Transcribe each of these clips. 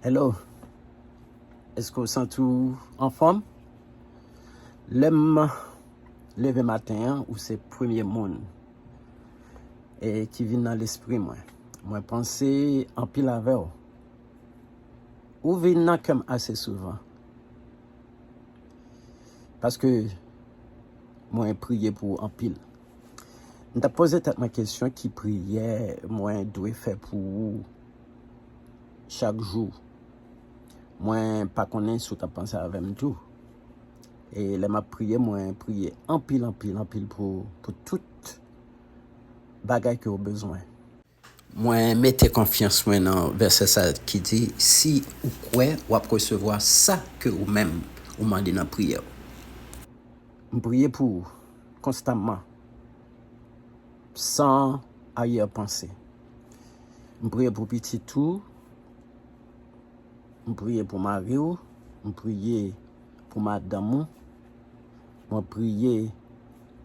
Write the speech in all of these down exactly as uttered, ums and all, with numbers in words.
Hello, èske w santi w anfòm? Lè m leve maten an, ou se premye moun e ki vin nan lespri mwen. Mwen panse anpil avè w. Ou vin nan kè m ase souvan. Paske mwen priye pou ou anpil. M t ap poze tèt mwen kesyon, ki priyè mwen dwe fè pou ou chak jou? Mwen pa konnen si w t ap panse avè m tou. E lè m ap priye, mwen priye anpil, anpil, anpil pou, pou tout bagay ke w bezwen. Mwen mete konfyans mwen nan vèsè sa ki di, si ou kwè, w ap resevwa sa ke ou menm ou mande nan priyè w. M priye pou ou konstamman, san aryè panse. M priye pou pitit ou, m priye pou mari w, m priye pou madanm ou, mwen priye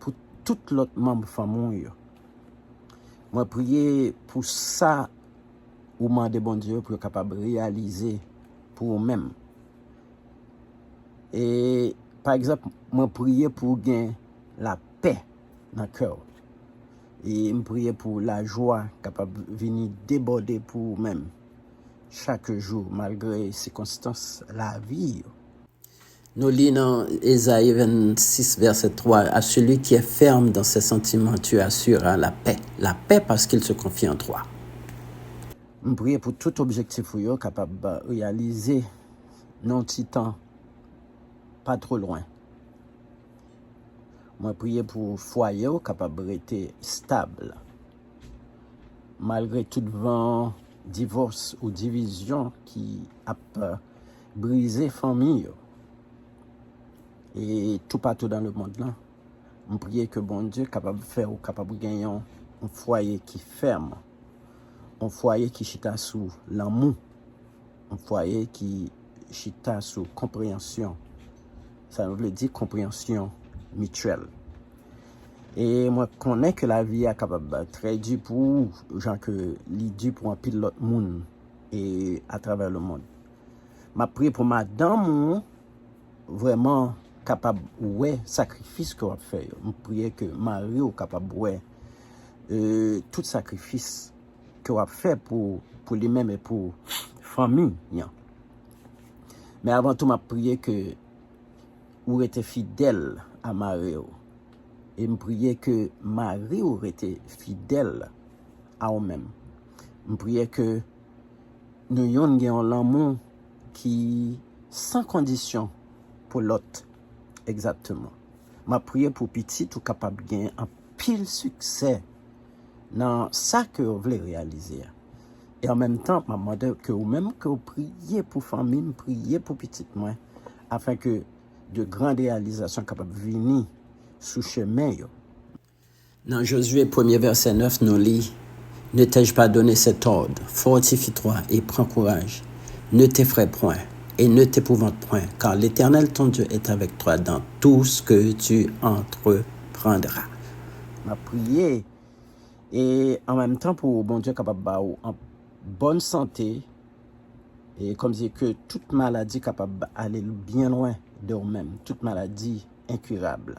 pou tout lòt manm fanmi w yo. Mwen priye pou sa ou mande Bondye pou yo kapab reyalize pou ou menm. E, pa egzanp, mwen priye pou w gen lapè nan kè w. E m priye pou lajwa kapab vini debòde pou ou menm chak jou, malgre sikonstans lavi yo. Nou li nan Ezayi vennsis, vèsè twa, à celui qui est ferme dans ses sentiments, tu assureras la paix. La paix parce qu'il se confie en toi. M priye pou tout objektif ou yo kapab reyalize nan yon ti tan pa twò lwen. Mwen priye pou fwaye w kapab rete stab, malgre tout van divòs ou divizyon ki ap brize fanmi yo. E toupatou dan lemonn lan, m priye ke Bondye kapab fè ou kapab gen yon, yon fwaye ki fèm, yon fwaye ki chita sou lanmou, yon fwaye ki chita sou konpreyansyon. Sa vle di konpreyansyon mityèl. E mwen konnen ke lavi a kapab trè di pou ou, jan ke li di pou anpil lòt moun e atravè lemonn. M ap priye pou madanm ou vrèman kapab wè sakrifis ke w ap fè yo. M priye ke mari w kapab wè, e, tout sakrifis ke w ap fè pou, pou li menm e pou fanmi an. Men avan tou, m ap priye ke ou rete fidèl a mari w. E m priye ke mari w rete fidèl a ou menm. M priye ke nou youn gen yon lanmou ki san kondisyon pou lòt. Egzakteman. M ap priye pou pitit ou kapab gen anpil siksè nan sa ke w vle reyalize a. E an menm tan, m ap mande ke ou menm ke w priye pou fanmi m, priye pou pitit mwen, afin ke de grandes réalisations kapab vini sou chemen yo. Nan Jozye premye vèsè nèf, nou li, Ne t'ai-je pas donné cet ordre? Fortifie-toi et prends courage. Ne t'effraie point et ne t'épouvante point, car l'Éternel ton Dieu est avec toi dans tout ce que tu entreprendras. M ap priye, e an menm tan pou Bondye kapab ba ou an bòn sante, e kòmsi ke tout maladi kapab ale byen lwen de ou menm, tout maladi enkirab.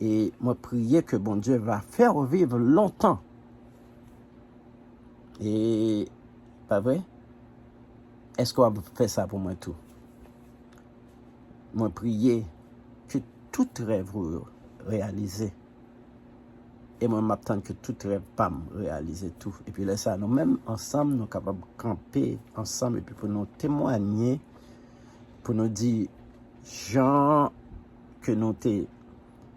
E mwen priye ke Bondye va fè w viv lontan. E, pa vre? Èske w ap fè sa pou mwen tou? Mwen priye ke tout rèv ou yo reyalize. E mwen, m ap tann ke tout rèv pa m reyalize tou. Epi lè sa, nou menm ansanm, nou kapab kanpe ansanm epi pou nou temwanye, pou nou di jan ke nou te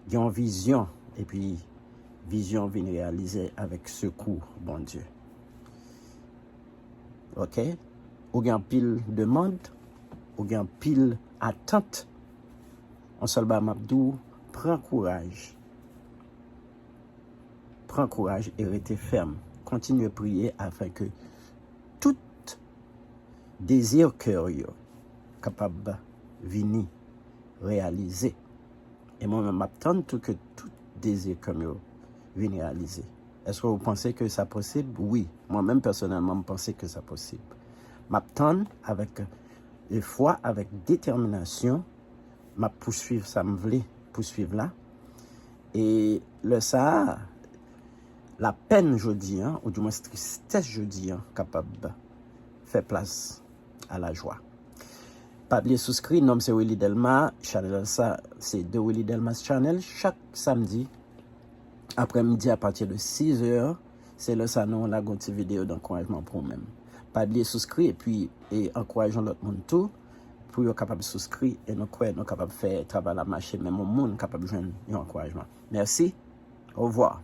gen yon vizyon, epi vizyon vin reyalize avèk sekou Bondye. Oke? Ou gen anpil demann, ou gen anpil atant. Yon sèl bagay m ap di w, pran kouraj. Pran kouraj e rete fèm. Kontinye priye afin ke tout dezi kè w yo kapab vini reyalize. E mwen menm, m ap tann tou ke tout dezi kè m yo vin reyalize. Èske w panse ke sa posib? Wi. Mwen menm, pèsonèlman, m panse ke sa posib. M ap tann avèk efwa, avèk detèminasyon. M ap pouswiv sa m vle pouswiv la. E lè sa a, lapèn jodi an, oudimwens tristès jodi an, kapab fè plas a lajwa. Pa bliye souskri, non m se Willy Delma, chanèl sa se The Willy Delma's Channel. Chak samdi aprèmidi apati de sizè, se lè sa nou lage yon ti videyo dankourajman pou ou menm. Pa bliye souskri epi e ankouraje yon lòt moun tou pou yo kapab souskri e nou kwè nou kapab fè travay la mache, menm yon moun kapab jwenn yon ankourajman. Mèsi. Ovwa.